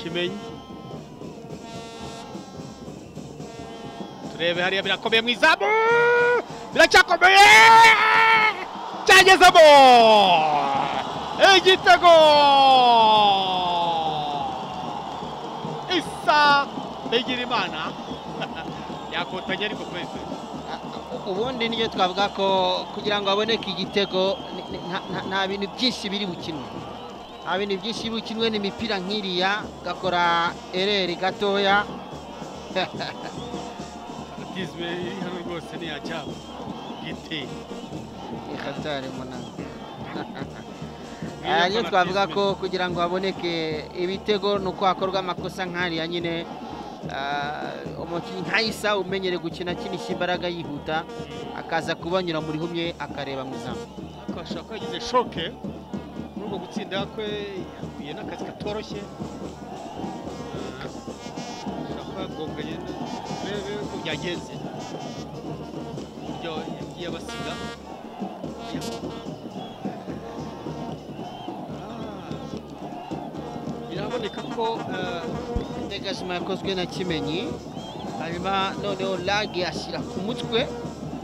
Kimenyi turebe hariya birakomeye mu izamu, biracyakomeye, cyagezemo igitego. Isa Bigirimana yakotanye ariko kwese. Ubundi niyo twavuga ko kugira ngo aboneke igitego nta bintu byinshi biri bukinwe, nta bintu byinshi bukinwe, ni imipira nk'iriya gakora ereri gatoya. Fanatisme iri hano rwose ni ajabu gite ihatari munana. Niyo twavuga ko kugira ngo aboneke ibitego nuko hakorwa amakosa nk'ariya nyine. Umukinnyi nka Isa umenyere gukina akinisha imbaraga yihuta, akaza kubanyura muri humye akareba mu izamu. Akashaka ko yagize shoke muri ubwo gutsinda kwe, yahuye n'akazi katoroshye. Ashaka gonganye turebe uko byagenze, uburyo yagiye abasiga. Biraboneka ko degagement yakozwe na Kimenyi, hanyuma noneho Lage ashyira ku mutwe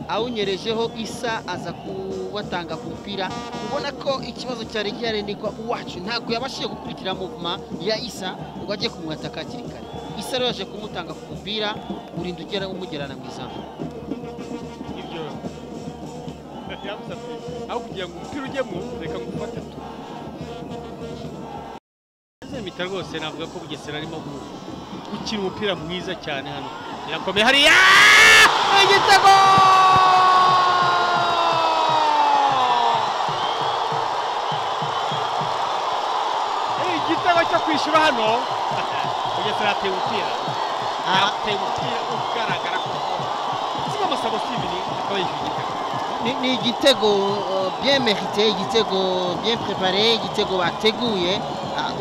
awunyerejeho Isa aza kubatanga ku mupira. Ubona ko ikibazo cyari gihari ni ko uwacu ntabwo yabashije gukurikira movement ya Isa ngo ajye kumwataka hakiri kare. Isa rero yaje kumutanga ku mupira urinda ugera umugerana mu izamu. Ibyo yavuze ati aho kugira ngo umupira ujyemo reka ngufate tu. Mita rwose navuga ko Bugesera arimo gukina umupira mwiza cyane hano. Birakomeye hariya, igitego! Igitego cyo kwishyura hano. Bugesera ateye umupira, yateye umupira ugaragara ko siba amasabo Steven akaba yishyuye igitego. Ni igitego bien mérité, igitego bien préparé, igitego bateguye.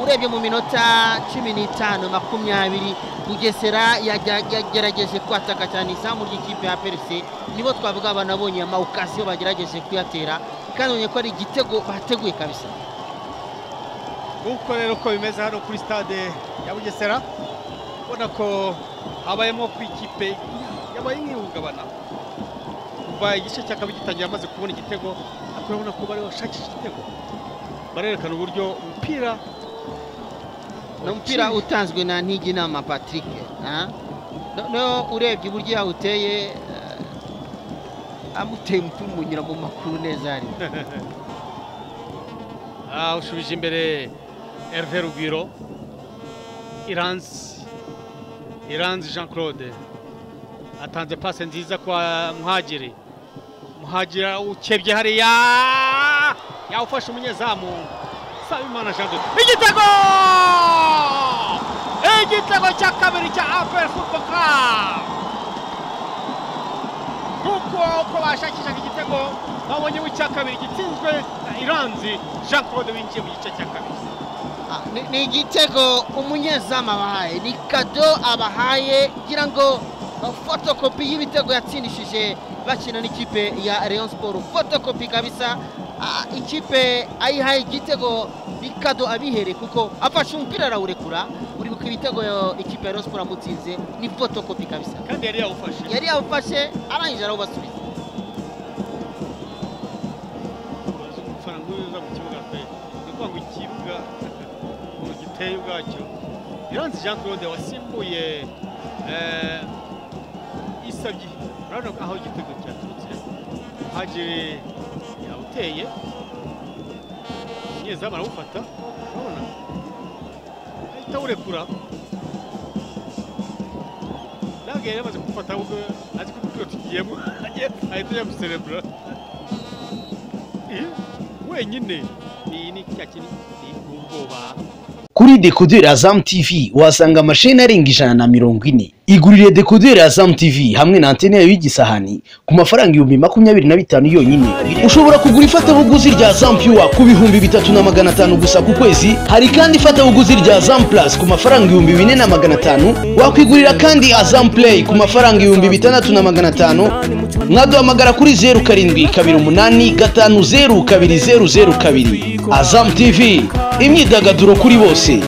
Urebye mu minota 15 20 Bugesera yagerageje kwataka cyane izamu ry'ikipe ya APRC. Nibo twavuga banabonye ama occasion bagerageje kuyatera, kandi ubonye ko ari igitego bateguye kabisa. Uko rero ko bimeze hano kuri stade ya Bugesera, ubona ko habayemo ku ikipe yabaye nk'ihungabana kuva igice cya kabiri gitangiye, amaze kubona igitego urabona ko bari bashakisha igitego, barerekana uburyo umupira umupira utanzwe na Ntiginama Patrick. No urebye uburyo yawuteye, amuteye umupira umunyura mu makuru neza ari. Ushubije imbere Hervé Rugwiro, Iranzi Jean Claude atanze passe nziza kwa Muhagiri. Muhagiri ukebye hariya, yawufashe umunyezamu Sabimana Jean de. Igitego! Igitego cya kabiri cya APR Football Club. Kuko uko bashakishaga igitego babonye icya kabiri gitsinzwe na Iranzi Jean Claude winjiye mu gice cya kabiri. Ni igitego umunyezamu abahaye, ni kado abahaye, ngira ngo fotokopi y'ibitego yatsindishije bakina n'ikipe ya Rayon Sport. Fotokopi kabisa, ikipe ayihaye igitego ni kado abihere, kuko afashe umupira arawurekura. Uribuka ibitego ikipe ya Rayon Sport amutsinze, ni fotokopi kabisa. Kandi yari yawufashe, yari yawufashe arangije arawubasubiza. Umufana nguyu mu kibuga pe, ni ukuvuga ngo ikibuga giteye ubwacyo. Iranzi Jean Claude wasimbuye Isabye, urabona aho igitego cyaturutse. Muhagiri yawuteye, umunyezamu arawufata, urabona ahita awurekura. Ntabwo yari yamaze kuwufata, ahubwo azi ko umupira tugiyemo ahita ajya guserebura wenyine. Ni cya kintu ni ubwoba. Kuri dekoderi Azam TV wasanga amasheni arenga 140. Igurire dekoderi Azam TV hamwe na antene yayo y'igisahani ku mafaranga 25,000 yonyine. Ushobora kugura ifatabuguzi rya Azam Pure ku 3,500 gusa ku kwezi. Hari kandi ifatabuguzi rya Azam Plus ku mafaranga 4,500. Wakwigurira kandi Azam Play ku mafaranga 6,500. Mwaduhamagara kuri 0728 502002. Azam TV, imyidagaduro kuri bose.